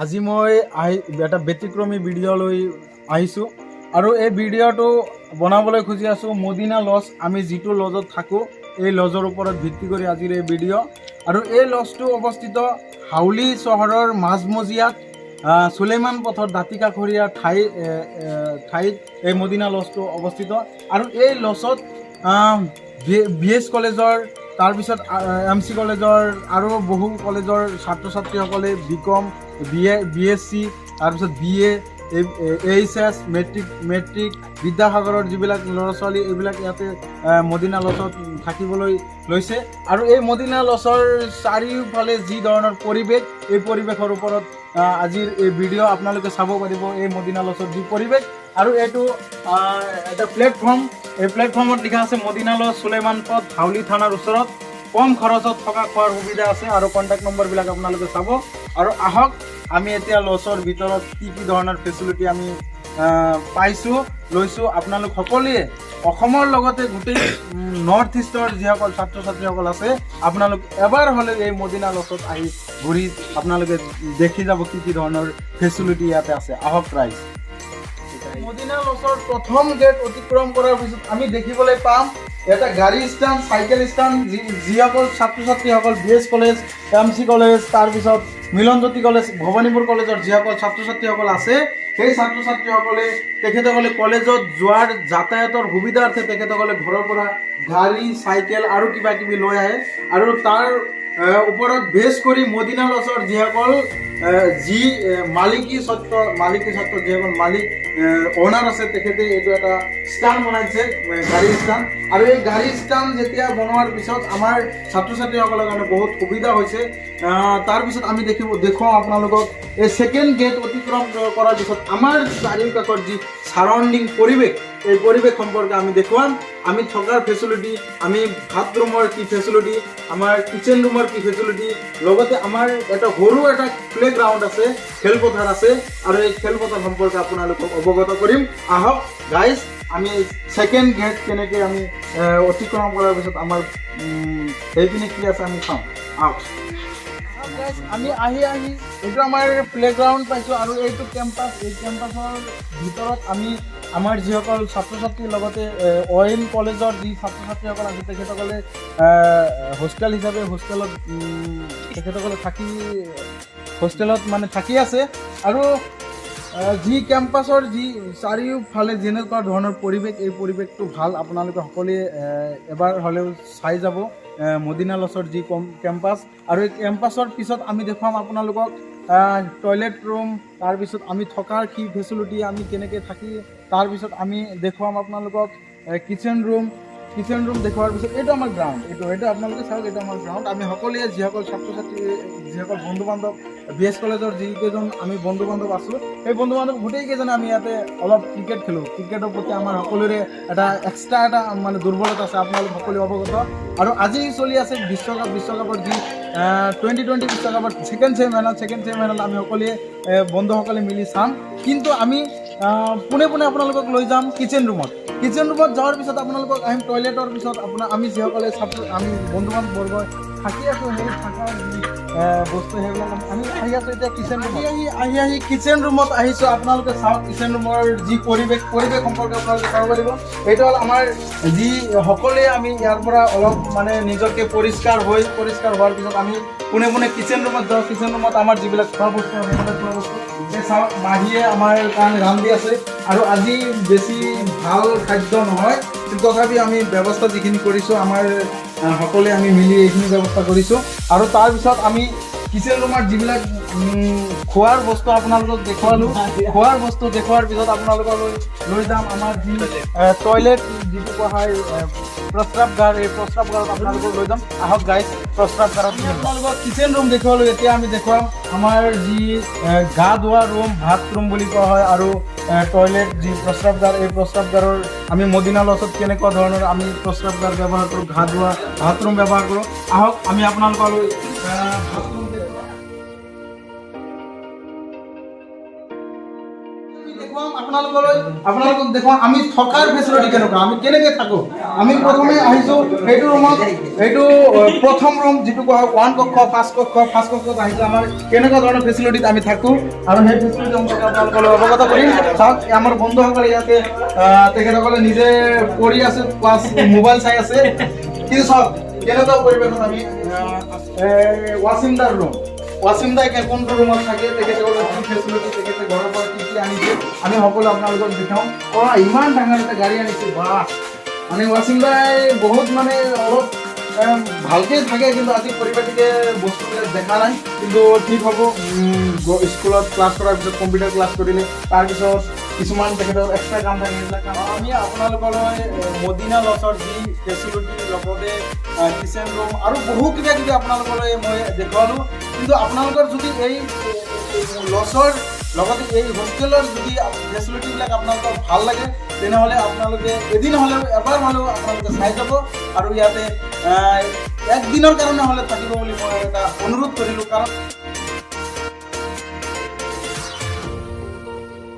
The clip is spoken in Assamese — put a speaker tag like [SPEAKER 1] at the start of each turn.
[SPEAKER 1] আজি মই আহি এটা ব্যতিক্ৰমী ভিডিঅ' লৈ আহিছোঁ আৰু এই ভিডিঅ'টো বনাবলৈ খুজি আছোঁ মদিনা লজ। আমি যিটো লজত থাকোঁ, এই লজৰ ওপৰত ভিত্তি কৰি আজিৰ এই ভিডিঅ'। আৰু এই লজটো অৱস্থিত হাউলি চহৰৰ মাজমজিয়াত, চুলেমান পথৰ দাঁতিকাষৰীয়া ঠাই এ, এ, ঠাইত এই মদিনা লজটো অৱস্থিত। আৰু এই লজত বি এছ কলেজৰ, তাৰপিছত এম চি কলেজৰ আৰু বহু কলেজৰ ছাত্ৰ ছাত্ৰীসকলে B com, B A, B S C, তাৰপিছত B A, H S, matric, বিদ্যাসাগৰৰ যিবিলাক ল'ৰা ছোৱালী, এইবিলাক ইয়াতে মদিনা লজত থাকিবলৈ লৈছে। আৰু এই মদিনা লজৰ চাৰিওফালে যি ধৰণৰ পৰিৱেশ, এই পৰিৱেশৰ ওপৰত আজিৰ এই ভিডিঅ' আপোনালোকে চাব পাৰিব, এই মদিনা লজৰ যি পৰিৱেশ। আৰু এইটো এটা প্লেটফৰ্ম। এই প্লেটফৰ্মত লিখা আছে মদিনা লজ, চুলেমান পথ, হাউলি থানাৰ ওচৰত। কম খৰচত থকা খোৱাৰ সুবিধা আছে আৰু কণ্টেক্ট নম্বৰবিলাক আপোনালোকে চাব। আৰু আহক, আমি এতিয়া লজৰ ভিতৰত কি কি ধৰণৰ ফেচিলিটি আমি পাইছোঁ, লৈছোঁ, আপোনালোক সকলোৱে অসমৰ লগতে গোটেই নৰ্থ ইষ্টৰ যিসকল ছাত্ৰ ছাত্ৰীসকল আছে, আপোনালোক এবাৰ হ'লে এই মদিনা লজত আহি ঘূৰি আপোনালোকে দেখি যাব কি কি ধৰণৰ ফেচিলিটি ইয়াতে আছে। আহক ৰাইজ। মদিনা লজৰ প্ৰথম গেট অতিক্ৰম কৰাৰ পিছত আমি দেখিবলৈ পাম এটা গাড়ী ষ্টেণ্ড, চাইকেল ষ্টেণ্ড। যিসকল ছাত্ৰ ছাত্ৰীসকল B S college, M C college, তাৰপিছত মিলনজ্যোতি কলেজ, ভৱানীপুৰ কলেজৰ যিসকল ছাত্ৰ ছাত্ৰীসকল আছে, সেই ছাত্ৰ ছাত্ৰীসকলে তেখেতসকলে কলেজত যোৱাৰ যাতায়াতৰ সুবিধাৰ্থে তেখেতসকলে ঘৰৰ পৰা গাড়ী, চাইকেল আৰু কিবা কিবি লৈ আহে। আৰু তাৰ ওপৰত বেছ কৰি মদিনা লজৰ যিসকল যি মালিকী স্বত্ব, যিসকল মালিক, অ'নাৰ আছে, তেখেতে এইটো এটা ষ্টেণ্ড বনাইছে, গাড়ী ষ্টেণ্ড। আৰু এই গাড়ী ষ্টেণ্ড যেতিয়া বনোৱাৰ পিছত আমাৰ ছাত্ৰ ছাত্ৰীসকলৰ কাৰণে বহুত সুবিধা হৈছে। তাৰপিছত আমি দেখুৱাওঁ আপোনালোকক, এই ছেকেণ্ড গেট অতিক্ৰম কৰাৰ পিছত আমাৰ চাৰিওকাষৰ যি চাৰাউণ্ডিং পৰিৱেশ, এই পৰিৱেশ সম্পৰ্কে আমি দেখুৱাম। আমি থকাৰ ফেচিলিটি, আমি বাথৰুমৰ কি ফেচিলিটি, আমাৰ কিচেন ৰুমৰ কি ফেচিলিটি, লগতে আমাৰ এটা সৰু এটা প্লে গ্ৰাউণ্ড আছে, খেলপথাৰ আছে আৰু এই খেলপথাৰ সম্পৰ্কে আপোনালোকক অৱগত কৰিম। আহক গাইজ, আমি ছেকেণ্ড গেট কেনেকৈ আমি অতিক্ৰম কৰাৰ পিছত আমাৰ সেইপিনে কি আছে আমি চাওঁ আহক। Guys, আমি আহি আহি এইটো আমাৰ প্লেগ্ৰাউণ্ড পাইছোঁ আৰু এইটো কেম্পাছ। এই কেম্পাছৰ ভিতৰত আমি আমাৰ যিসকল ছাত্ৰ ছাত্ৰীৰ লগতে অইন কলেজৰ যি ছাত্ৰ ছাত্ৰীসকল আছে, তেখেতসকলে হোষ্টেল হিচাপে হোষ্টেলত তেখেতসকলে থাকি, হোষ্টেলত মানে থাকি আছে। আৰু যি কেম্পাছৰ যি চাৰিওফালে যেনেকুৱা ধৰণৰ পৰিৱেশ, এই পৰিৱেশটো ভাল। আপোনালোকে সকলোৱে এবাৰ হ'লেও চাই যাব মদিনা লজৰ যি কেম্পাছ। আৰু এই কেম্পাছৰ পিছত আমি দেখুৱাম আপোনালোকক টয়লেট ৰুম, তাৰপিছত আমি থকাৰ কি ফেচিলিটি, আমি কেনেকৈ থাকি, তাৰপিছত আমি দেখুৱাম আপোনালোকক কিচেন ৰুম। কিচেন ৰুম দেখুওৱাৰ পিছত এইটো আমাৰ গ্ৰাউণ্ড। এইটো আপোনালোকে চাওক, এইটো আমাৰ গ্ৰাউণ্ড। আমি সকলোৱে যিসকল ছাত্ৰ ছাত্ৰী, যিসকল বন্ধু বান্ধৱ, বি এছ কলেজৰ যিকেইজন আমি বন্ধু বান্ধৱ আছোঁ, সেই বন্ধু বান্ধৱ গোটেইকেইজনে আমি ইয়াতে অলপ ক্ৰিকেট খেলোঁ। ক্ৰিকেটৰ প্ৰতি আমাৰ সকলোৰে এটা এক্সট্ৰা এটা মানে দুৰ্বলতা আছে, আপোনালোক সকলোৱে অৱগত। আৰু আজি চলি আছে বিশ্বকাপ। বিশ্বকাপৰ যি 20-20 বিশ্বকাপৰ ছেকেণ্ড ছেমি ফাইনেল আমি সকলোৱে বন্ধুসকলে মিলি চাম। কিন্তু আমি পোনে পোনে আপোনালোকক লৈ যাম কিচেন ৰুমত। কিচেন ৰুমত যোৱাৰ পিছত আপোনালোকক আহিম টয়লেটৰ পিছত আপোনাৰ আমি যিসকলে ছাত্ৰ, আমি বন্ধু বান্ধৱবৰ্গ থাকি আছোঁ, সেই থকাৰ যি বস্তু, সেইবিলাক আমি আহি আছোঁ এতিয়া কিচেন ৰুমত। আহি আহি আহি কিচেন ৰুমত আহিছোঁ। আপোনালোকে চাওক কিচেন ৰুমৰ যি পৰিৱেশ, পৰিৱেশ সম্পৰ্কে আপোনালোকে চাব পাৰিব। এইটো হ'ল আমাৰ যি সকলোৱে আমি ইয়াৰ পৰা অলপ মানে নিজকে পৰিষ্কাৰ হৈ, পৰিষ্কাৰ হোৱাৰ পিছত আমি পোনে পোনে কিচেন ৰুমত যাওঁ। কিচেন ৰুমত আমাৰ যিবিলাক খোৱা বস্তু, সেইবিলাক খোৱা বস্তু। এই চাওক, মাহীয়ে আমাৰ কাৰণে ৰান্ধি আছে। আৰু আজি বেছি ভাল খাদ্য নহয়, কিন্তু তথাপি আমি ব্যৱস্থা যিখিনি কৰিছোঁ, আমাৰ সকলোৱে আমি মিলি এইখিনি ব্যৱস্থা কৰিছোঁ। আৰু তাৰপিছত আমি কিচেন ৰুমৰ যিবিলাক খোৱাৰ বস্তু আপোনালোকক দেখুৱালোঁ। খোৱাৰ বস্তু দেখুওৱাৰ পিছত আপোনালোকক লৈ যাম আমাৰ যি টয়লেট, যিটো কোৱা হয় প্ৰস্ৰাৱগাৰ, এই প্ৰস্ৰাৱগাৰত আপোনালোকক লৈ যাম। আহক গাইজ, প্ৰস্ৰাৱগাৰত। আপোনালোকক কিচেন ৰুম দেখুৱালোঁ। এতিয়া আমি দেখুৱাম আমাৰ যি গা ধোৱা ৰুম, বাথৰুম বুলি কোৱা হয়, আৰু টয়লেট, যি প্ৰস্ৰাৱগাৰ, এই প্ৰস্ৰাৱগাৰৰ আমি মদিনা লজত কেনেকুৱা ধৰণৰ আমি প্ৰস্ৰাৱগাৰ ব্যৱহাৰ কৰোঁ, গা ধোৱা বাথৰুম ব্যৱহাৰ কৰোঁ। আহক, আমি আপোনালোকলৈ বাথৰুম দেখুৱাম। আমি দেখুৱাম আপোনালোকক। আপোনালোকক দেখুৱাওঁ আমি থকাৰ ফেচিলিটি কেনেকুৱা, আমি কেনেকৈ থাকোঁ। আমি প্ৰথমে আহিছোঁ সেইটো ৰুমত, সেইটো প্ৰথম ৰুম যিটো কোৱা হয় ওৱান কক্ষ, ফাৰ্ষ্ট কক্ষ। ফাৰ্ষ্ট কক্ষত আহিছোঁ, আমাৰ কেনেকুৱা ধৰণৰ ফেচিলিটিত আমি থাকোঁ আৰু সেই ফেচিলিটি সম্পৰ্কে আপোনালোকলৈ অৱগত কৰিম। চাওক, আমাৰ বন্ধুসকলে ইয়াতে তেখেতসকলে নিজে পঢ়ি আছে, প্লাছ মোবাইল চাই আছে। কিন্তু চাওক কেনেকুৱা পৰিৱেশত আমি ৱাচিমদাৰ ৰুম, ৱাচিম দাই কোনটো ৰুমত থাকে, তেখেতসকলৰ কি ফেচিলিটি, তেখেতে ঘৰৰ পৰা কি কি আনিছে, আমি সকলো আপোনালোকক দেখাওঁ। অঁ, ইমান ডাঙৰ এটা গাড়ী আনিছে, বাহ! মানে ৱাচিম দাই বহুত মানে অলপ ভালকে থাকে, কিন্তু আজি পৰিপাটিকে বস্তুবিলাক দেখা নাই। কিন্তু ঠিক হ'ব, স্কুলত ক্লাছ কৰাৰ পিছত কম্পিউটাৰ ক্লাছ কৰিলে, তাৰপিছত কিছুমান তেখেতৰ এক্সট্ৰা কাম থাকে, সেইবিলাক কাম। আমি আপোনালোকলৈ মদিনা লজৰ যি ফেচিলিটি, লগতে কিচেন ৰুম আৰু বহু কিবা কিবি আপোনালোকলৈ মই দেখুৱালোঁ। কিন্তু আপোনালোকৰ যদি এই লজৰ লগতে এই হোষ্টেলৰ যদি ফেচিলিটিবিলাক আপোনালোকৰ ভাল লাগে, তেনেহ'লে আপোনালোকে এদিন হ'লেও, এবাৰ হ'লেও আপোনালোকে চাই যাব আৰু ইয়াতে একদিনৰ কাৰণে হ'লে থাকিব বুলি মই এটা অনুৰোধ কৰিলোঁ, কাৰণ